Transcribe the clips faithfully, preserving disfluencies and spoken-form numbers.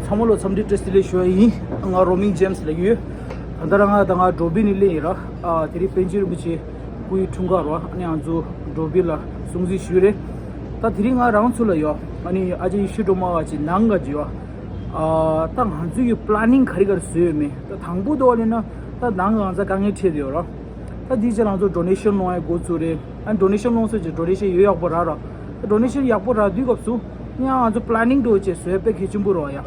ཚང་མ་ལ་འཚམས་འདྲི་བཀྲ་ཤིས་བདེ་ལེགས་ཞུ་བ་ཡིན། ང་རོ་མིང་ཇེམ་སི་ལབ་ཀྱི་ཡོད། ད་ལྟ་རང་ང་དང་ང་འགྲོ་བི་ནས་སླེབས་ཡིན་ར། ཨ་དེ་རིང་པཎ་ཆེན་རིན་པོ་ཆེ་སྐུའི་འཁྲུངས་སྐར་རོ། ཨ་ནི་ང་ཚོ་འགྲོ་བི་ལ་སྲུང་བརྩི་ཞུས་རེད། ད་དེ་རིང་ང་རང་ཚོ་ལ་ཡོ། ཨ་ནི་ཨ་ཅེ་ཡེ་ཤེས་སྒྲོལ་མ་བ་ཅིག་ནང་ག་ཅིག་ཡོ། ཨ་ད་ང་ཚོ་ཡི་པི་ལ་ནིང་ག་རེ་ག་རེ་བཟོས་ཡོད་མེད། ད་དང་པོ་དོ་ལས་ན་ད་ནང་ག་ང་ཚོ་དཀའ་ངལ་འཕྲད་ཡོད་ར། ད་དེའི་རྗེས་ལ་ང་ཚོ་ཌོ་ནེ་ཤན་སློང་ཡ་འགོ་ཚུགས་རེད། ཨ་ཌོ་ནེ་ཤན་སློང་ས་ཅིག་ཌོ་ནེ་ཤན་ཡོད་ཡག་པོ་རག་ར། ཌོ་ནེ་ཤན་ཡག་པོ་རག་དུས་སྐབས་སུ་ཡང་ང་ཚོ་པི་ལ་ནིང་འགྲོ་བྱས་བཟོས་པའི་གལ་ཆེན་པོ་རོ་ཡ།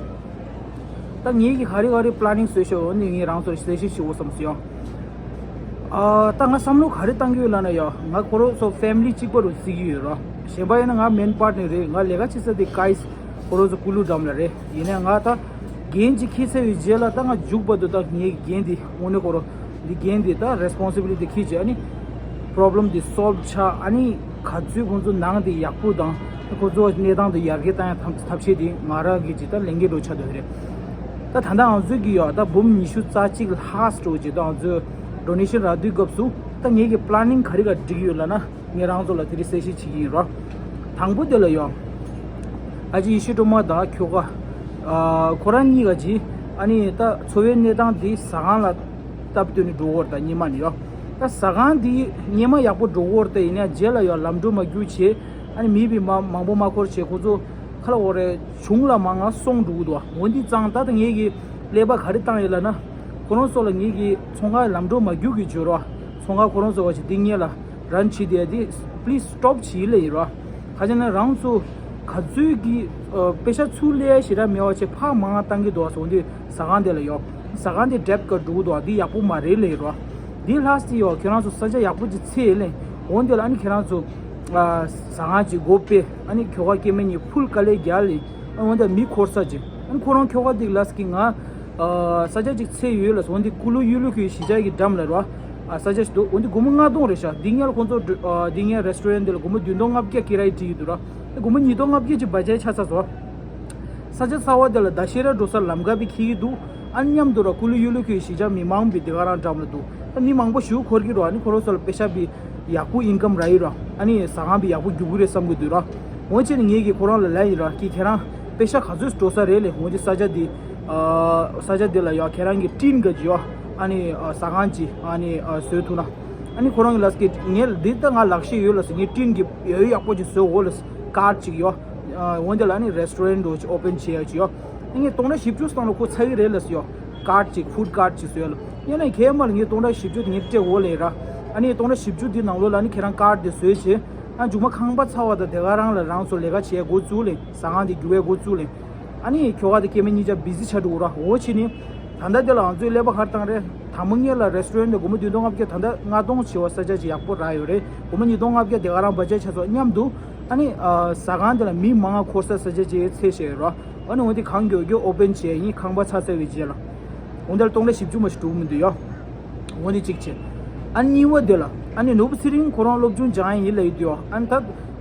ད་ངེད་ཀྱིས་ག་རེ་ག་རེ་པི་ལ་ནིང་བཟོས་ཤག་འོ་ནི་ངས་རང་ཚོར་གསལ་བཤད་ཞུ་འོ་བསམ་སོང་ཡ། ཨ་ད་ང་བསམ་བློ་ག་རེ་བཏང་གི་ཡོད་ལབ་ན་ཡ། ང་ཁོ་རང་ཚོ་ཕེ་མི་ལི་གཅིག་པ་རུ་བརྩི་གི་ཡོད་ར། གཞན་པ་ཡིན་ན་ང་མེན་པར་ནི་རེད། ང་ལས་ཀ་བྱེད་ས་དེ་གྷའི་སི་ཁོ་རང་ཚོ་ཀུ་ལུ་འགྲམ་ལ་རེད། ཡིན་ནའི་ང་ད་འགན་ཅིག་འཁྱེར་ཚར་བའི་རྗེས་ལ་ད་ང་མཇུག་བར་དུ་ད་ངའི་འགན་དེ་དངོས་གནས་ཁོ་རང་འདི་འགན་དེ་ད་རེ་སི་པོན་སི་བི་ལི་ཊི་འཁྱེར་བྱས། ཨ་ནི་པོ་རོབ་ལེམ་དེ་སོལབ་ཆགས། ཨ་ནི་ག་ཚོད་ཁོང་ཚོ་ནང་དེ་ཡག་པོ་དང་ཁོང་ཚོ་གནས་སྟངས་དེ་ཡར་རྒྱས་བཏང་ཡ་ཐབས་ཐབས་ཤེས་དེ་ང་རང་གི་ཅིག་ད་ལས་འགན་འགྲོ་ཆགས་འདུག་རེད། ད་ད་ལྟ་ང་ཚོ་གི་ཡོ་ད་འབུམ་ཉི་ཤུ་རྩ་གཅིག་ལྷག་འགྲོ་ཅིག་ད་ང་ཚོ་ཌོ་ནེ་ཤན་རག་དུས་སྐབས་སུ་ད་ངེད་ཀྱི་པི་ལ་ནིང་ག་རེ་ག་སྒྲིག་ཡོད་ལབ་ན། ངས་རང་ཚོ་ལ་དེ་རིང་གསལ་བཤད་བྱེད་ཀྱི་ཡིན་རོ། དང་པོ་དེ་ལ་ཡོ། ཨ་ཅེ་ཡེ་ཤེས་སྒྲོལ་མ་དང་ཁྱོ་ག་ཨ་ཁོ་རང་གཉིས་ཀ་ཅིག་ཨ་ནི་ད་འཚོ་བའི་གནས་སྟངས་འདི་ཟ་ཁང་ལ་སྟབས་བསྟུན་ནས་འགྲོ་གི་ཡོད་རེད། ད་སྔོན་མ་ནས་ཡོ། ད་ཟ་ཁང་འདི་སྔོན་མ་ཡག་པོ་འགྲོ་གི་ཡོད་རེད། ད་ཡིན་ན་རྗེས་ལ་ཡོ་ལམ་འགྲོ་མ་རྒྱུག་བྱས། ཨ་ནི་མི་བི་མ་མང་པོ་མ་འཁོར་བྱས་ཁོ་ཚོ་ཁ་ལ་འོ་རེད། གཞུང་ལ་མང་ང་སོང་འགྲོ་གི་འདུག་འོ་འདི་ཙང་ད་ད་ངེད་ཀྱི་ཀླད་པ་ག་རེ་བཏང་ཡོད་ལབ་ན། ཁོ་རང་ཚོ་ལ་ངེད་ཀྱི་ཚོང་ཁང་ལམ་འགྲོ་མ་རྒྱུག་གི་བརྗོད་རོ། ཚོང་ཁང་ཁོ་རང་ཚོ་བ་ཞིག་འདི་ངེད་ལ་རན་བྱེད་དེ་དེ་པི་ལི་སི་སི་ཊོབ་བྱེད་ལེ་ཡིན་རོ། ག་ཅི་ན་རང་ཚོ་ག་ཚོད་ཀྱི་ཨ་པེ་ཤ་ཚུར་ལེན་ཞེ་དྲག་མེད་པ་བྱས་ཕར་མང་བཏང་གི་འདུག་ཟེར་འོ་འདི་ཟ་ཁང་དེ་ལ་ཡོ། ཟ་ཁང་དེ་འགྲེབ་ཀ་འགྲོ་གི་འདུག་འདི་ཡག་པོ་མ་རེད་ལེ་ཡིན་རོ། འདི་ལྷག་སྟེ་ཡོ་ཁྱེད་རང་ཚོ་ས་ཆ་ཡག་པོ་ཅིག་འཚོལ་ལེ། འོ་འདི་ལ་ཨ་ནི་ཁྱེད་རང་ཚོ་ཨ་ཟ་ཁང་ཅིག་སྒོ་ཕྱེ། ཨ་ནི་ཁྱོ་ག་སྐྱེ་དམན་གཉིས་ཕུལ་དཀའ་ལས་རྒྱག་ལེ། ཨ་འོ་འདི་མི་འཁོར་ས་ཅིག་ཨ་ནི་ཁོ་རང་ཁྱོ་ག་འདི་ལ་སྐྱེ་ང་ཨ་ས་ཆ་ཅིག་འཚོལ་ཡོད་ལ་ཟེར། འོ་འདི་ཀུ་ལུ་ཡུལ་ལུ་ཁུལ་གཞིས་ཆགས་ཀྱི་འགྲམ་ལ་རོ། ཨ་ས་ཆ་ཞིག་འདུག་འོ་འདི་སྒོར་མོ་ལྔ་སྟོང་རེད་ཤག་འདི་ངེད་ལ་ཁོང་ཚོ་འགྲོ་ཨ་འདི་ངེད་རེ་སི་ཊོ་རན་འདི་ལ་སྒོར་མོ་བདུན་སྟོང་ལྔ་བརྒྱ་ཀི་ར་ཡ་སྤྲད་ཀྱི་འདུག་ར། ཨ་སྒོར་མོ་ཉིས་སྟོང་ལྔ་བརྒྱ་ཅིག་བ་ཇེཊ་ཆགས་ཚར་སོང་། ས་ཆ་ཚ་བ་དེ་ལ་ད་ཤེས་ར་འགྲོ་ས་ལམ་ཁ་བི་འཁེལ་གྱི་འདུག་ཨ་མཉམ་དུ་ར་ཀུ་ལུ་ཡུལ་ལུ་ཁུལ་གཞིས་ཆགས་མི་མང་བི་དེ་ག་རང་འགྲམ་ལ་འདུག་ཨ་མི་མང་པོ་ཞིག་འཁོར་གྱི་རོ། ཨ་ནི་ཁོ་རང་ཚོ་ལ་པེ་ཤ་བི་ཡག་པོ་ཨིན་ཀམ་རག་ཡི་རོ། ཨ་ནི་ཟ་ཁང་བི་ཡག་པོ་རྒྱུག་གི་རེད་བསམ་གྱི་འདུག་ར། འོ་བྱས་ནས་ངེད་ཀྱིས་ཁོ་རང་ལ་ལབ་ཡིན་ར། ཀྱི་ཁྱེད་རང་པེ་ཤ་ག་ཚོད་འགྲོ་ས་རེད་ལེ། འོ་འདི་ས་ཆ་འདི་ཨ་ས་ཆ་འདི་ལ་ཡོ་ཁྱེད་རང་གི་ཊིན་ག་ཅིག་ཡོ། ཨ་ནི་ཨ་ཟ་ཁང་ཅིག་ཨ་ནི་ཨ་བཟོས་ཐུབ་ན། ཨ་ནི་ཁོ་རང་གི་ལབ་ཀྱི་ངས་འདི་ལྟ་ང་ལག་ཤེས་ཡོད་ལ་ཟེར། ངས་ཊིན་གྱི་ཡོད་ཡག་པོ་ཅིག་བཟོས་འོ་ལ་ཀར་ཌ་ཅིག་ཡོད། འོན་ཏེ་ལ་ནི་རེ་སི་ཊོ་རན་འགྲོ་ཅིག་ཨོ་པན་བྱེད་ཡག་ཅིག་ཡོད། ངས་སྟོང་ཕྲག་བཞི་བཅུ་སྟེང་ལ་ཁོ་ཚ་གི་རེད་ལ་ཟེར་ཡོད། ཀར་ཌ་ཅིག་ཕུཌ་ཀར་ཌ་ཅིག་བཟོས་ལ། ཡིན་ན་ཁྱེད་མ་ལ་ངས་སྟོང་ཕྲག་བཞི་བཅུ་དེ་ངས་སྤྲད་འོ་ལེ་ར། ཨ་ནི་སྟོང་ཕྲག་བཞི་བཅུ་དེ་ནང་ལོགས་ལ་ནི་ཁྱེད་རང་ཀར་ཌ་དེ་བཟོས་བྱས། ཨ་མཇུག་མ་ཁང་པ་ཚ་བ་དང་དེ་ག་རང་ལ་རང་ཚོ་ལས་ཀ་བྱེད་འགོ་བཙུགས་ལེ། ཟ་ཁང་དེ་རྒྱུག་པའི་འགོ་བཙུགས་ལེ། ཨ་ནི་ཁྱོ་ག་དེ་སྐྱེ་དམན་གཉིས་ཆ་བི་ཟི་ཆགས་འགྲོ་གི་ར། འོ་བྱས་ནི། ད་ལྟ་དེ་ལ་ང་ཚོའི་ཀླད་པ་ག་རེ་བཏང་རེད། དང་པོ་ངེད་ལ་རེ་སི་ཊོ་རན་དེ་སྒོར་མོ་བདུན་སྟོང་ལྔ་བརྒྱ། ད་ལྟ་ལྔ་སྟོང་བྱེད་པ་ས་ཆ་ཅིག་ཡག་པོ་རག་ཡོད་རེད། སྒོར་མོ་ཉིས་སྟོང་ལྔ་བརྒྱ་དེ་ག་རང་བ་ཇེཊ་ཆགས་སོང་མཉམ་དུ། ཨ་ནི་ཨ་ཟ་ཁང་དེ་ལ་མི་མང་ང་འཁོར་ས་ས་ཆ་ཅིག་འཚོལ་བྱས་ཡོད་ར། ཨ་ནི་འོ་དེ་གང་མགྱོགས་མགྱོགས་ཨོ་པན་བྱས་ཡིན། ཁང་པ་ཚ་ཚ་བའི་རྗེས་ལ། འོ་དེ་ལ་སྟོང་ཕྲག་བཞི་བཅུ་མ་ཞིག་འགྲོ་གི་མི་འདུག་ཡ། འོ་འདི་གཅིག་བྱས། ཨ་གཉིས་པ་དེ་ལ་ཨ་ནི་ནོར་བུ་ཚེ་རིང་ཁོ་རང་སློབ་སྦྱོང་སྦྱང་ཡ་ཡིན་ལབ་ཡོད་དུས། ཨ་ནི་ད་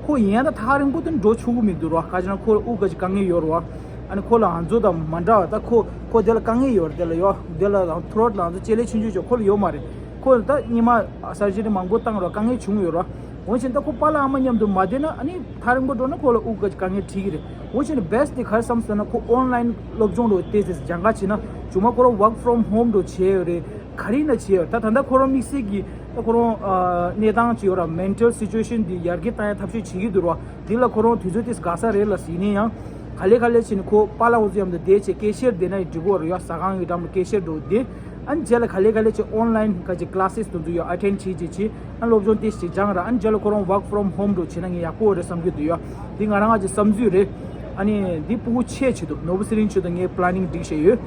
ཁོ་ཡིན་ཡང་ད་ཐག་རིང་པོ་དེ་འགྲོ་ཆོག་གི་མི་འདུག་རོ། ག་ཅི་ན་ཁོ་ལ་དབུགས་ག་ཅིག་དཀའ་ངལ་ཡོད་རོ། ཨ་ནི་ཁོ་ལ་ང་ཚོ་དང་མ་འདྲ་བ། ད་ཁོ་ཁོ་དེ་ལ་དཀའ་ངལ་ཡོད་རེད། དེ་ལ་ཡོ་དེ་ལ་ཐོ་རོད་ལ་ང་ཚོ་ལྕེ་ལེ་ཆུང་ཆུང་ཅོ་ཁོ་ལ་ཡོད་མ་རེད། ཁོ་ལ་ད་སྔོན་མ་སར་ཇི་རི་མང་པོ་བཏང་རོ་དཀའ་ངལ་བྱུང་ཡོད་རོ། འོན་ཀྱང་ད་ཁོ་པཱ་ལགས་ཨ་མ་མཉམ་དུ་མ་བསྡད་ན་ཨ་ནི་ཐག་རིང་པོ་འགྲོ་ན་ཁོ་ལ་དབུགས་ག་ཅིག་དཀའ་ངལ་འཕྲད་ཀྱི་རེད། འོ་བྱས་ནས་བེ་སི་ཊི་དེ་ག་རེ་བསམ་ཟེར་ན། ཁོ་ཨོན་ལ་ཡིན་སློབ་སྦྱོང་འགྲོ་དེ་དེ་སྦྱང་ག་བྱེད་ན་མཇུག་མ་ཁོ་རང་ཝོག་ཕོམ་ཧོམ་འགྲོ་བྱས་ཡོད་རེད། ག་རེ་ཡིན་ན་བྱས་ཡོད། ད་ད་ལྟ་ཁོ་རང་དམིགས་བསལ་གྱི་ད་ཁོ་རང་ཨ་གནས་སྟངས་ཅིག་ཡོད་ར། མེན་ཊལ་སི་ཅུ་ཨེ་ཤན་འདི་ཡར་རྒྱས་བཏང་ཡ་ཐབས་ཤེས་བྱེད་ཀྱི་འདུག་ར། འདི་ལ་ཁོ་རང་དུས་ཚོད་དེ་དགའ་ས་རེད་ལ་ཟེར། ཡིན་ན་ཡང་ག་ལེ་ག་ལེ་བྱས་ནས་ཁོ་པཱ་ལགས་འོ་ཚོ་མཉམ་དུ་བསྡད་བྱས་སྐད་ཆ་བཤད་བསྡད་ན་ཡང་འགྲིག་གི་རེད་ཡ། ཟ་ཁང་གི་འགྲམ་ལ་སྐད་ཆ་བཤད་འགྲོ་བསྡད། ཨ་ནི་རྗེས་ལ་ག་ལེ་ག་ལེ་བྱས་ཨོན་ལ་ཡིན་ག་ཅིག་ཀི་ལ་སི་སི་དེ་ཚོ་ཡོད་ཨ་ཊེན་ཌི་བྱེད་བྱེད་བྱེད། ཨ་སློབ་སྦྱོང་ཏོག་ཙམ་སྦྱངས་ར། ཨ་ནི་རྗེས་ལ་ཁོ་རང་ཝོག་ཕོམ་ཧོམ་འགྲོ་བྱས་ན་ངས་ཡག་པོ་རེད་བསམ་གྱི་འདུག་ཡ། འདི་ང་རང་ང་ཅིག་བསམ་ཚུལ་རེད། ཨ་ནི་འདི་ཕྲུ་གུ་ཆེ་ཆེད་དུ་ནོར་བུ་ཚེ་རིང་ཆེད་དུ་ངས་པི་ལ་ནིང་སྒྲིག་བྱས་ཡོད།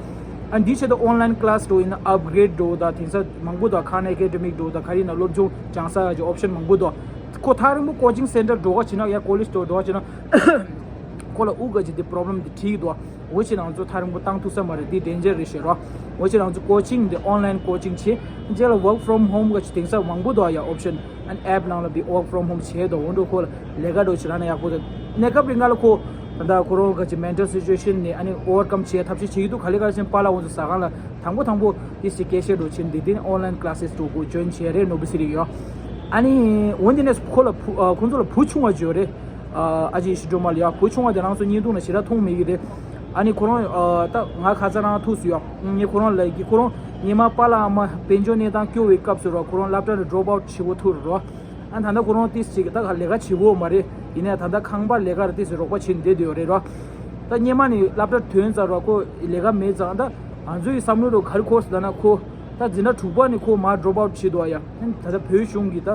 ཨ་ནི་འདི་ཆེད་དུ་ཨོན་ལ་ཡིན་ཀི་ལ་སི་འགྲོ་ཡིན་ན་ཨབ་གྷི་རེ་ཌི་འགྲོ་དང་དེང་སང་མང་པོ་འདུག་ཁཱན་ཨེ་ཀེ་ཌི་མིག་འགྲོ་དང་ག་རེ་ཡིན་ན་སློབ་སྦྱོང་སྦྱང་ས་ཡ་ཅིག་ཨོབ་ཤན་མང་པོ་འདུག་ཁོ་ཐག་རིང་པོ་ཀོ་ཅིང་སེན་ཊར་འགྲོ་ག་བྱེད་ན་ཡ་ཀོ་ལེཇ་འགྲོ་འགྲོ་ག་བྱེད་ན། ཁོ་ལ་དབུགས་ག་ཅིག་དེ་པོ་རོབ་ལེམ་དེ་འཕྲད་ཀྱི་འདུག་འོ་བྱས་ན་ང་ཚོ་ཐག་རིང་པོ་བཏང་ཐུབ་ས་མ་རེད། འདི་ཌེན་ཇར་རེད་ཤག་ར། འོ་བྱས་ན་ང་ཚོ་ཀོ་ཅིང་དེ་ཨོན་ལ་ཡིན་ཀོ་ཅིང་བྱེད། རྗེས་ལ་ཝོག་ཕོམ་ཧོམ་ག་ཅིག་དེང་སང་མང་པོ་འདུག་ཡ་ཨོབ་ཤན། ཨ་ནི་ཨེབ་ནང་ལ་བི་ཝོག་ཕོམ་ཧོམ་བྱས་འདུག་འོ་འགྲོ་ཁོ་ལ་ལས་ཀ་འགྲོ་བྱེད་ར་ན་ཡག་པོ་འདུག་གནས་སྐབས་རིང་ང་ལ་ཁོ་ད་ལྟ་ཁོ་རང་ག་ཅིག་མེན་ཊལ་སི་ཅུ་ཨེ་ཤན་ནས་ཨ་ནི་ཨོ་ཝར་ཀམ་བྱེད་ཐབས་ཤེས་བྱེད་ཀྱི་འདུག་ག་ལེ་ག་ལེ་བྱས་པཱ་ལགས་འོ་ཚོ་ཟ་ཁང་ལ་དང་པོ་དང་པོ་དེ་ཞིག་སྐད་ཆ་འགྲོ་བྱེད་འདི་དེ་ནི་ཨོན་ལ་ཡིན་ཀི་ལ་སི་འགྲོ་དགོས་ཇོ་ཡིན་བྱས་རེད། ནོར་བུ་ཚེ་རིང་ཡོད། ཨ་ནི་འོ་འདི་ནས་ཁོ་ལ་བུ་ཨ་ཁོང་ཚོ་ལ་བུ་ཆུང་བ་ཅིག་ཡོད་རེད། ཨ་ཨ་ཅེ་ཡེ་ཤེས་སྒྲོལ་མ་ལ་ཡ། བུ་ཆུང་བ་དེ་རང་ཚོ་བརྙན་ཐུང་ལ་ཞེ་དྲག་མཐོང་མེད་ཀྱི་རེད། ཨ་ནི་ཁོ་རང་ཨ་ད་ང་ཁ་ཚ་རང་ཐུག་སུ་ཡོད། ངས་ཁོ་རང་ལ་གི་ཁོ་རང་ཉི་མ་པཱ་ལགས་ཨ་མ་དཔལ་འབྱོར་གནས་སྟངས་སྐྱོ་བའི་སྐབས་སུ་རོ། ཁོ་རང་སློབ་གྲྭ་ནས་ཌོབ་ཨའུཊ་བྱེད་དགོས་ཐུག་རོ། ཨ་ད་ལྟ་ཁོ་རང་ཏིས་ཅིག་ད་ག་ལས་ཀ་བྱེད་དགོས་མ་རེད། ཡིན་ནའི་ད་ལྟ་ཁང་པ་ལས་ཀར་ཏིས་རོགས་པ་བྱེད་བསྡད་དེ་ཡོད་རེད་རོ། ད་སྔོན་མ་ནས་སློབ་གྲྭ་ཐོན་ཙང་རོ་ཁོ་ལས་ཀ་མེད་ཙང་། ད་ང་ཚོ་ཡི་བསམ་བློ་རོ་ག་རེ་འཁོར་སོང་ད་ན། ཁོ་ད་འཛིན་གྲྭ་དྲུག་པ་ནས་ཁོ་མར་ཌོབ་ཨའུཊ་བྱེད་འདུག་ཡ། ད་ལྟ་བོད་གཞུང་གིས་ད་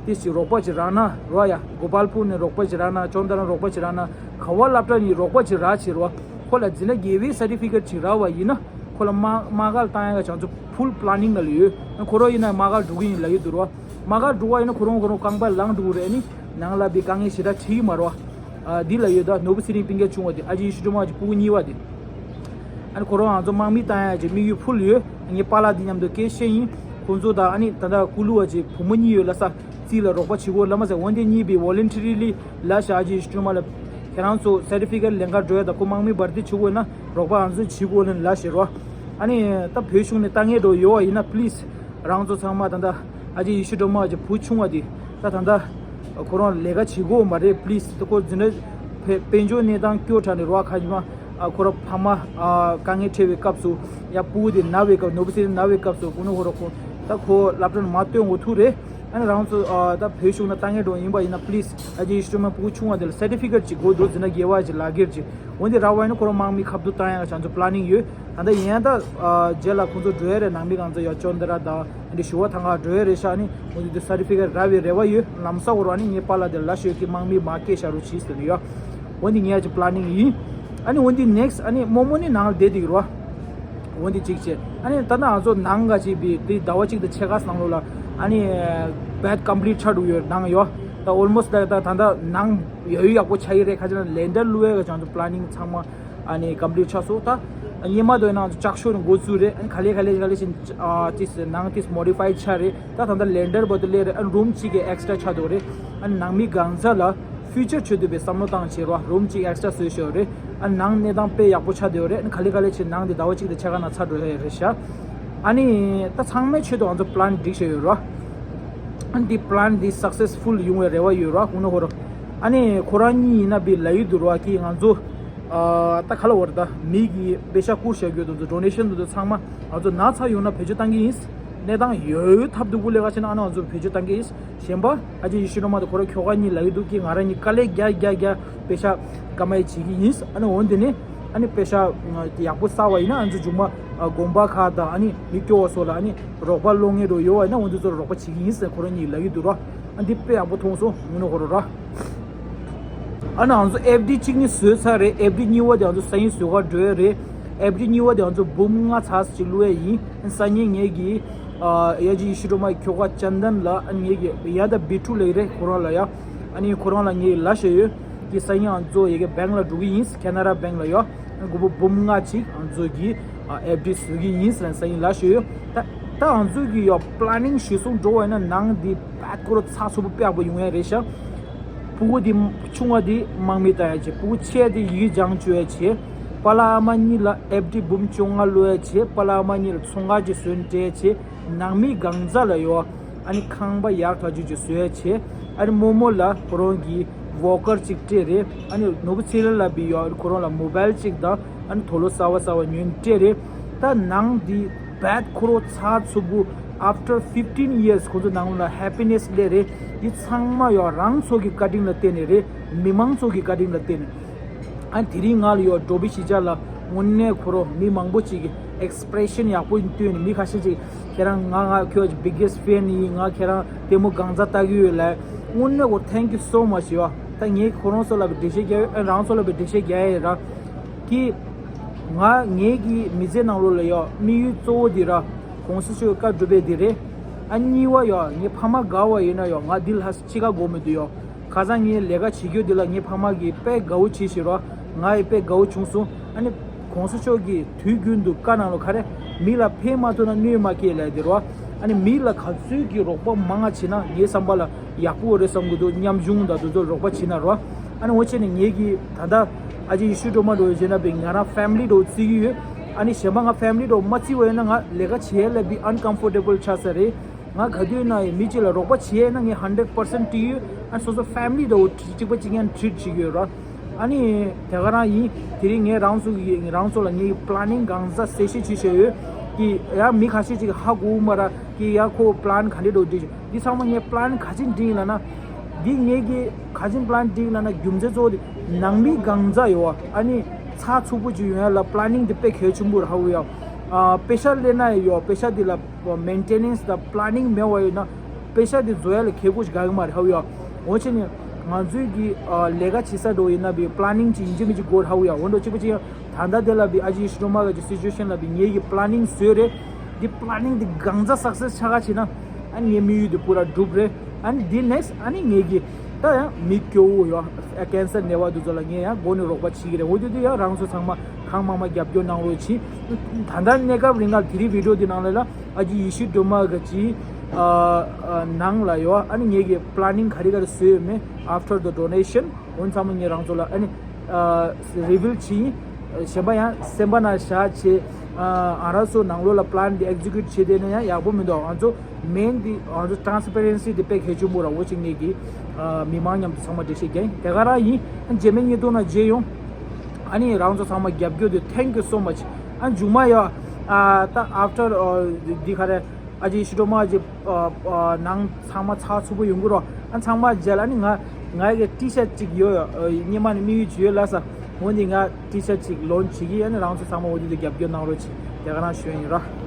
ཏིས་ཅིག་རོགས་པ་ཅིག་རག་ན་རོ་ཡ། གོ་པལ་པུར་ནས་རོགས་པ་ཅིག་རག་ན། ཅོན་ཏ་ར་རོགས་པ་ཅིག་རག་ན། ག་བ་སློབ་གྲྭ་ནས་རོགས་པ་ཅིག་རག་བྱེད་རོ། ཁོ་ལ་འཛིན་གྲྭ་བརྒྱད་པའི་སར་ཊི་ཕི་ཀེཊ་ཅིག་རག་པ་ཡིན་ན་ཁོ་ལ་དམག་དམག་སྒར་བཏང་ཡ་གི་བྱང་ཚོ་ཕུལ་པ་ལ་ནིང་ལ་ལ་ཡོད། ཁོ་རང་ཡིན་ན་དམག་སྒར་འགྲོ་གི་ཡིན་ལབ་ཀྱི་འདུག་རོ། དམག་སྒར་འགྲོ་བ་ཡིན་ན་ཁོ་རང་ཁོ་རང་རྐང་པ་ལངས་འགྲོ་གི་རེད། ཨ་ནི་ནང་ལ་བི་དཀའ་ངལ་ཞེ་དྲག་འཕྲད་ཀྱི་མ་རེད་བ། ཨ་འདི་ལ་ཡོད་ད་ནོར་བུ་ཚེ་རིང་སྤུན་ཀྱག་ཆུང་བ་དེ། ཨ་ཅེ་ཡེ་ཤེས་སྒྲོལ་མ་གི་སྤུ་གུ་གཉིས་པ་དེ། ཨ་ནི་ཁོ་རང་ང་ཚོ་དམག་མི་བཏང་ཡ་གི་དམིགས་ཡུལ་ཕུལ་ཡོད། ངའི་པཱ་ལགས་འདི་མཉམ་དུ་སྐད་བཤད་ཡིན། ཁོང་ཚོ་དང་ཨ་ནི་ད་ལྟ་ཀུ་ལུ་བ་ཅིག་བུ་མོ་གཉིས་ཡོད་ལ་ས་རྩིས་ལ་རོགས་པ་བྱེད་དགོས་ལ་མ་ཟེར། འོན་ཏེ་གཉིས་པའི་ཝོ་ལན་ཊི་རི་ལི་ལ་ཤ་ཨ་ཅེ་ཡེ་ཤེས་སྒྲོལ་མ་ལ་ཁྱེད་རང་ཚོ་སར་ཊི་ཕི་ཀེཊ་ལེན་ག་འགྲོ་ཡ་དང་ཁོ་དམག་མི་བར་ཏི་བྱེད་དགོས་ན་རོགས་པ་ང་ཚོས་བྱེད་དགོས་ལ་ལ་ཞེས་རོ། ཨ་ནི་ད་བོད་གཞུང་ནས་ལྟ་ངན་འགྲོ་ཡོད་བ་ཡིན་ན་པི་ལི་སི་རང་ཚོ་ཚང་མ་ད་ལྟ་ཨ་ཅེ་ཡེ་ཤེས་སྒྲོལ་མ་གི་བུ་ཆུང་བ་དེ་ད་ད་ལྟ་ཁོ་རང་ལས་ཀ་བྱེད་དགོས་མ་རེད། པི་ལི་སི་ད་ཁོ་འཛིན་གྲྭ་དཔེ་དཔལ་འབྱོར་གནས་སྟངས་སྐྱོ་དྲགས་ནས་རོ། ཁ་ཉི་མ་ཨ་ཁོ་རང་ཕ་མ་ཨ་དཀའ་ངལ་འཕྲད་པའི་སྐབས་སུ་ཡ་སྤུ་གུ་དེ་ན་བའི་སྐབས། ནོར་བུ་ཚེ་རིང་ན་བའི་སྐབས་སུ་ཁོ་ན་ཁོ་རང་ཁོ་ད་ཁོ་སློབ་གྲྭ་ནས་མར་བཏོན་འགྲོ་ཐུག་རེད། ཨ་ནི་རང་ཚོ་ཨ་ད་བོད་གཞུང་ནས་ལྟ་ངན་འགྲོ་ཡིན་པ་ཡིན་ན་པི་ལི་སི་ཨ་ཅེ་ཡེ་ཤེས་སྒྲོལ་མ་སྤུ་གུ་ཆུང་བ་དེ་ལ་སར་ཊི་ཕི་ཀེཊ་ཅིག་དགོས་འདུག་འཛིན་གྲྭ་བརྒྱད་པ་ཅིག་ལག་འཁྱེར་ཅིག་འོན་ཏེ་རག་པ་ཡིན་ན་ཁོ་རང་དམག་མི་ཁ་བསྡུ་བཏང་ཡ་གི་བྱང་ཚོ་པི་ལ་ནིང་ཡོད། ད་ལྟ་ཡིན་ཡང་ད་ཨ་རྗེས་ལ་ཁོང་ཚོ་འགྲོ་ཡ་རེད། ནང་མི་གང་ཚོ་ཡ་ཅོན་ཏ་ར་དང་ཨ་འདྲ་ཞུ་བ་ཐང་ག་འགྲོ་ཡ་རེད་ཤག་ཨ་ནི་འོན་ཏེ་སར་ཊི་ཕི་ཀེཊ་རག་པའི་རེ་བ་ཡོད། ལམ་སང་འོ་ར་ཨ་ནི་ངའི་པཱ་ལགས་དེ་ལ་ཤོད་ཀྱི་དམག་མི་མ་སྐད་ཤ་རུ་བྱིས་ཟེར་ནས་ཡོད། འོན་ཏེ་ངའི་ཡ་ཅིག་པི་ལ་ནིང་ཡིན། ཨ་ནི་འོན་ཏེ་ནེག་སི་ཨ་ནི་རྨོ་མོ་ནི་ནང་ལ་བསྡད་དེ་ཡོད་ར། འོན་ཏེ་གཅིག་བྱས། ཨ་ནི་ད་ལྟ་ང་ཚོ་ནང་ག་ཅིག་པའི་དེ་ཟླ་བ་གཅིག་དང་ཕྱེད་ཀ་ནང་ལོགས་ལ་ཨ་ནི་བེད་ཀམ་པི་ལིཊ་ཆགས་འགྲོ་ཡོད་ནང་ཡོད། ད་ཨོལ་མོ་སི་ཊི་ད་ད་ད་ལྟ་ནང་ཡོད་ཡོད་ཡག་པོ་ཆགས་ཡི་རེད། ཁ་ཅིག་ན་ལེན་ཌར་བླུག་ཡ་གི་བྱང་ཚོ་པི་ལ་ནིང་ཚང་མ་ཨ་ནི་ཀམ་པི་ལིཊ་ཆགས་སོང་། ད་སྔོན་མ་དོན་ནང་ཚོ་ལྕགས་ཤོག་ནས་འགོ་བཙུགས་རེད། ཨ་ནི་ག་ལེ་ག་ལེ་ག་ལེ་བཞིན་ཨ་ཏིས་ནང་ཏིས་མོ་ཌི་ཕའི་ཆགས་རེད། ད་ད་ལྟ་ལེན་ཌར་བར་དུ་སླེབས་རེད། ཨ་ནི་རུམ་གཅིག་གི་ཨེག་སི་ཊ་ར་ཆགས་འདུག་རེད། ཨ་ནི་ནང་མི་གང་ཚ་ལ་ཕིའུ་ཅར་ཆེད་དུ་པའི་བསམ་བློ་བཏང་བྱས་རོ། རུམ་གཅིག་ཨེག་སི་ཊ་བཟོས་ཤོག་རེད། ཨ་ནང་གནས་སྟངས་དཔེ་ཡག་པོ་ཆགས་བསྡད་ཡོད་རེད། ཨ་ནི་ག་ལེ་ག་ལེ་བྱས་ནང་དེ་ཟླ་བ་གཅིག་དང་ཕྱེད་ཀ་ནང་ཚར་འགྲོ་ཡ་རེད་ཤག་ཨ་ནི་ད་ཚང་མའི་ཆེད་དུ་ང་ཚོ་པི་ལན་སྒྲིག་བྱས་ཡོད་རོ། ཨ་ནི་འདི་པི་ལན་འདི་སག་སེ་སི་ཕུལ་ཡོང་བའི་རེ་བ་ཡོད་རོ། ཁོང་ན་ཧོ་རོ། ཨ་ནི་ཁོ་རང་གཉིས་ཡིན་ན་བི་ལ་ཡུལ་དུ་རོ། ཨ་ཀི་ང་ཚོ་ཨ་ད་ག་ལ་བར་ད་མི་གི་པེ་ཤ་བསྐུར་བྱ་རྒྱུ་དུ་ཚོ་ཌོ་ནེ་ཤན་དུ་ཚོ་ཚང་མ་ང་ཚོ་ན་ཚ་ཡོང་ན་བེད་སྤྱོད་བཏང་གི་ཡིན། གནས་སྟངས་ཡོད་ཡོད་ཐབས་སྡུག་པོ་ལས་ཀ་བྱས་ན་ཨ་ན་ང་ཚོ་བེད་སྤྱོད་བཏང་གི་ཡིན། གཞན་པ་ཨ་ཅེ་ཡེ་ཤེས་སྒྲོལ་མ་དང་ཁོ་རང་ཁྱོ་ག་གཉིས་ལ་ཡི་འདུག་གི་ང་རང་གཉིས་དཀའ་ལས་རྒྱག་རྒྱག་རྒྱག་པེ་ཤ་ཀ་མའི་བྱེད་ཀྱི་ཡིན། ཨ་ནི་འོན་ཏེ་ནི་ཨ་ནི་པེ་ཤ་ཡག་པོ་བསགས་པ་ཡིན་ན་ཨ་ནི་ཚོ་མཇུག་མ་དགོན་པ་ཁག་དང་ཨ་ནི་མི་སྐྱོ་བ་སོགས་ལ་ཨ་ནི་རོགས་པ་སློང་ངེས་འགྲོ་ཡོད་པ་ཡིན་ན་འོན་ཏེ་ཚོར་རོགས་པ་བྱེད་ཀྱི་ཡིན་ཟེར་ཁོ་རང་གཉིས་ལ་ཡི་འདུག་ར། ཨ་འདི་དཔེ་ཡག་པོ་མཐོང་སོང་ངུ་ནོ་ཁོ་རོ་ར། ཨ་ནི་ང་ཚོ་ཨེཕ་ཌི་གཅིག་ནི་བཟོས་ཚར་རེད། ཨེཕ་ཌི་གཉིས་པ་དེ་ང་ཚོ་སང་ཉིན་བཟོ་གར་འགྲོ་ཡ་རེད། ཨེཕ་ཌི་གཉིས་པ་དེ་ང་ཚོ་འབུམ་ལྔ་ཚར་ཅིག་བླུག་ཡ་ཡིན། སང་ཉིན་ངེད་ཀྱིས་ཨ་ཡ་ཇི་ཡེ་ཤེས་སྒྲོལ་མ་ཁྱོ་ག་ཅན་དན་ལ་ཨ་ངེད་ཀྱིས་ཡ་ད་བི་ཊུ་ལབ་ཀྱི་རེད་ཁོ་རང་ལ་ཡ། ཨ་ནི་ཁོ་རང་ལ་ངས་ལབ་བཞག་ཡོད། ཀྱི་སང་ཉིན་ང་ཚོ་ཡ་གི་བེང་ལ་འགྲོ་གི་ཡིན། ཁེ་ན་ར་བེང་ལ་ཡ། སྒོར་མོ་འབུམ་ལྔ་ཅིག་ང་ཚོ་གིས་ཨེཕ་ཌི་བཟོ་གི་ཡིན་ཟེར་ནས་སང་ཉིན་ལབ་བཞག་ཡོད། ད་ད་ང་ཚོ་གི་ཡ་པི་ལ་ནིང་གཞིར་བཟུང་འགྲོ་བ་ཡིན་ན་ནང་འདི་བད་ཁོ་རང་ཚགས་ཚུད་པོ་དཔེ་ཡག་པོ་ཡོང་ཡ་རེད་ཤག་སྤུ་གུ་འདི་ཆུང་བ་འདི་དམག་མི་ལྟ་ཡ་བྱེད། སྤུ་གུ་ཆེ་འདི་ཡི་གེ་སྦྱང་བཅུག་ཡ་བྱེད། པཱ་ལགས་ཨ་མ་གཉིས་ལ་ཨེཕ་ཌི་འབུམ་བཅོ་ལྔ་བླུག་ཡ་བྱེད། པཱ་ལགས་ཨ་མ་གཉིས་ལ་ཚོང་ཁང་ཅིག་བཟོས་ནས་སྤྲད་ཡ་བྱེད། ནང་མི་གང་ཟག་ལ་ཡོད། ཨ་ནི་ཁང་པ་ཡག་ཐག་ཆོད་ཅིག་བཟོ་ཡ་བྱེད། ཨ་ནི་རྨོ་མོ་ལ་ཁོ་རང་གི་ཝོ་ཀར་ཅིག་སྤྲད་རེད། ཨ་ནི་ནོར་བུ་ཚེ་རིང་ལ་བི་ཡོད་ཁོ་རང་ལ་མོ་བལ་ཅིག་དང་ཨ་ནི་དུག་ལོག་གསར་བ་གསར་བ་ཉོས་ནས་སྤྲད་རེད། ད་ནང་འདི་བད་ཁོ་རང་ཚགས་ཚུད་པོ། After fifteen years ཁོ་ཚོ་ནང་ལ་ཧེ་པི་ནེ་སི་སླེབས་རེད། འདི་ཚང་མ་ཡོད་རང་ཚོ་གི་བཀའ་དྲིན་ལ་བརྟེན་ནས་རེད། མི་མང་ཚོ་གི་བཀའ་དྲིན་ལ་བརྟེན་ནས། ཨ་དེ་རིང་ང་ལ་ཡོད་འགྲོ་བི་ཤི་ཅ་ལ་དངོས་གནས་ཁོ་རང་མི་མང་པོ་ཅིག་གིས་ཨེག་སི་པི་རེ་ཤན་ཡག་པོ་བཏོན་ནས། མི་ཁ་ཤས་ཅིག་ཁྱེད་རང་ང་ང་ཁྱོད་ཀྱི་བི་གེ་སི་ཊི་ཕེན་ཡིན། ང་ཁྱེད་རང་ལྟད་མོ་གང་ཚ་ལྟ་གི་ཡོད་ལབ། དངོས་གནས་ཁོ་thank you so much ཡོད། ད་ངས་ཁོ་རང་ཚོ་ལ་བི་འགྲེལ་བཤད་རྒྱག་ཡོད། ཨ་རང་ཚོ་ལ་བི་འགྲེལ་བཤད་རྒྱག་ཡ་ཡོད་ར། ཀི་ང་ངེད་ཀྱི་མི་ཚེ་ནང་ལོགས་ལ་ཡོད་དམིགས་ཡུལ་གཙོ་བོ་འདི་ར་གོང་ས་མཆོག་བཀའ་སྒྲུབ་པའི་འདི་རེད། ཨ་གཉིས་པ་ཡོད་ངའི་ཕ་མ་དགའ་བ་ཡིན་ན་ཡོད་ང་འདི་ལ་ཕྱི་ཁ་དགོས་མི་འདུག་ཡོད། ཁ་སང་ངས་ལས་ཀ་བྱེད་རྒྱུ་འདི་ལ་ངའི་ཕ་མ་གིས་དཔེ་དགའ་བོ་བྱེད་ཤེས་རོགས། ང་ཡི་དཔེ་དགའ་བོ་བྱུང་སོང་། ཨ་ནི་གོང་ས་མཆོག་གིས་དུས་རྒྱུན་དུ་བཀའ་གནང་ལོ་ག་རེ། མི་ལ་ཕན་མ་ཐོགས་ན་གནོད་མ་སྐྱེལ་ལབ་དེ་རོ། ཨ་ནི་མི་ལ་ག་ཚོད་ཀྱི་རོགས་པ་མང་ང་བྱེད་ན་ངའི་བསམ་པ་ལ་ཡག་པོ་རེད་བསམ་གི་འདུག་ཉམ་ཆུང་དང་དེ་ཚོ་རོགས་པ་བྱེད་ན་རོ། ཨ་ནི་འོ་བྱས་ནས་ངེད་ཀྱིས་ད་ལྟ་ཨ་ཅེ་ཡེ་ཤེས་སྒྲོལ་མ་འགྲོ་བའི་རྗེས་ན་པའི་ང་རང་ཕེ་མི་ལི་འགྲོ་བརྩི་གི་ཡོད། ཨ་ནི་གཞན་པ་ང་ཕེ་མི་ལི་འགྲོ་མ་བརྩི་བ་ཡིན་ན་ང་ལས་ཀ་བྱེད་ལ་བི་ཨན་ཀམ་ཕོར་ཊེ་བལ་ཆགས་ས་རེད། ང་ག་དུས་ན་ཡི་མི་གཅིག་ལ་རོགས་པ་བྱེད་ན་ངས་ཧན་ཌེ་རེ་ཌི་པར་སེན་ཊི་བྲིས་ཡོད། ཨ་སོ་སོ་ཕེ་མི་ལི་དང་གཅིག་པ་གཅིག་ཡང་ཊི་རིཊ་བྱེད་ཀྱི་ཡོད་ར། ཨ་ནི་དེ་ག་རང་ཡིན། དེ་རིང་ངས་རང་ཚོ་གི་རང་ཚོ་ལ་ངའི་པི་ལེ་ནིང་གང་ཟག་གསལ་བཤད་བྱེད་བཞིན་ཡོད། ཀྱི་ཡ་མི་ཁ་ཤས་ཅིག་ཧ་གོ་མ་ར་ཀྱི་ཡ་ཁོ་པི་ལེན་ག་འདྲ་འགྲོ་འདི་འདི་ཚང་མ་ངས་པི་ལེན་ག་ཅིག་འདྲི་ཡིན་ལ་ན། འདི་ངས་ཀྱི་ག་ཅིག་པི་ལེན་འདྲི་ཡིན་ལ་ན་རྒྱུ་མཚན་གཙོ་བོ་དེ་ནང་མི་གང་ཟག་ཡོད་བ། ཨ་ནི་ཚགས་ཚུད་པོ་ཅིག་ཡོང་ཡ་ལ་པི་ལེ་ནིང་དེ་དཔེ་གལ་ཆེན་པོ་ར་ཧ་གོ་ཡ། ཨ་པེ་ཤ་ལེན་ན་ཡོད། པེ་ཤ་འདི་ལ་མེན་ཊེ་ནེན་སི་དང་པི་ལེ་ནིང་མེད་བ་ཡོད་ན་པེ་ཤ་འདི་བཟོ་ཡ་ལ་ཁེ་གོ་ཞིག་ག་གི་མ་རེད་ཧ་གོ་ཡ། འོ་ཆེ་ནི་ང་ཚོའི་གི་ཨ་ལས་ཀ་བྱེད་ས་འགྲོ་ཡིན་ན་བི་པི་ལེ་ནིང་ཅིག་ཡིན་གཅིག་མིན་གཅིག་དགོས་ར་ཧ་གོ་ཡ། འོ་འགྲོ་གཅིག་པ་ཅིག་ཡ། ད་ལྟ་དེ་ལ་བི་ཨ་ཅི་ཡི་ཤི་ཏོ་མ་ག་ཅི་སི་ཅུ་ཨེ་ཤན་ལ་བི་ངེད་ཀྱི་པི་ལེ་ནིང་བཟོས་རེད། འདི་པི་ལེ་ནིང་འདི་གང་ཚ་སག་སེ་ཆགས་ཆེ་ན་ཨ་ངའི་དམིགས་ཡུལ་འདི་པུ་ར་འགྲུབ་རེད། ཨ་ནི་འདི་ནེག་སི་ཨ་ནི་ངེད་ཀྱི་ད་ཡང་མི་སྐྱོ་བོ་ཡོད་ཨ་ཀེན་སར་ནད་པ་འདི་ཚོ་ལ་ངས་ཡང་སྒོ་ནས་རོགས་པ་བྱེད་ཀྱི་རེད། འོ་དེ་དུས་ཡང་རང་ཚོ་ཚང་མ་གང་མང་མང་རྒྱབ་སྐྱོར་གནང་རོགས་གྱིས། ད་ལྟ་གནས་སྐབས་རིང་ལ་དེ་རིང་བི་ཌི་ཡོ་འདི་ནང་ལ་ལ་ཨ་ཅི་ཡི་ཤི་ཏོ་མ་ག་ཅི་ནང་ལ་ཡོད་ཨ་ནི་ངེད་ཀྱི་པི་ལེ་ནིང་ག་རེ་ག་རེ་བཟོས་ཡོད་མེད་after the donation། འོན་ཚང་མ་ངས་རང་ཚོ་ལ་ཨ་ནི་རི་བིལ་བྱེད་ཡིན། གཞན་པ་ཡང་སེམས་པ་ན་བཞག་བྱེད། ཨ་ར་སོ་ནང་ལོགས་ལ་པི་ལེན་འདི་ཨེག་ཛི་ཀིའུཊ་བྱེད་དེ་ན་ཡང་ཡག་པོ་མི་འདུག་ང་ཚོ་མེན་འདི་ང་ཚོ་ཊ་རན་སི་པེ་རེན་སི་འདི་དཔེ་གལ་ཆེན་པོ་ར་འོ་ཅིག་ངེད་ཀྱི་མི་མང་མཉམ་དུ་ཚང་མ་འགྲེལ་བཤད་རྒྱག་ཡིན། དེ་ག་རང་ཡིན། རྗེས་མའི་ཉིས་སྟོང་ན་མཇལ་ཡོང་། ཨ་ནི་རང་ཚོ་ཚང་མ་རྒྱབ་སྐྱོར་དེ་thank you so much། ཨ་མཇུག་མ་ཡ་ཨ་ད་after འདི་ག་རེ། ཨ་ཅེ་ཤི་ཏོ་མ་ཅེ་ནང་ཚང་མ་ཚགས་ཚུད་པོ་ཡོང་གི་རོགས། ཨ་ཚང་མ་མཇལ། ཨ་ནི་ང་ང་ཡི་ཊི་ཤར་ཊི་ཅིག་ཡོད་ཡོད། སྔོན་མ་ནས་དམིགས་ཡུལ་ཅིག་ཡོད་ལ་ས། འོ་འདི་ང་ཊི་ཤར་ཊི་ཅིག་ལོན་ཆི་བྱེད་ཀྱི། ཨ་ནི་རང་ཚོ་ཚང་མ་འོ་འདི་དེ་རྒྱབ་སྐྱོར་གནང་རོགས་གྱིས། དེ་ག་རང་ཞུ་ཡིན་ར།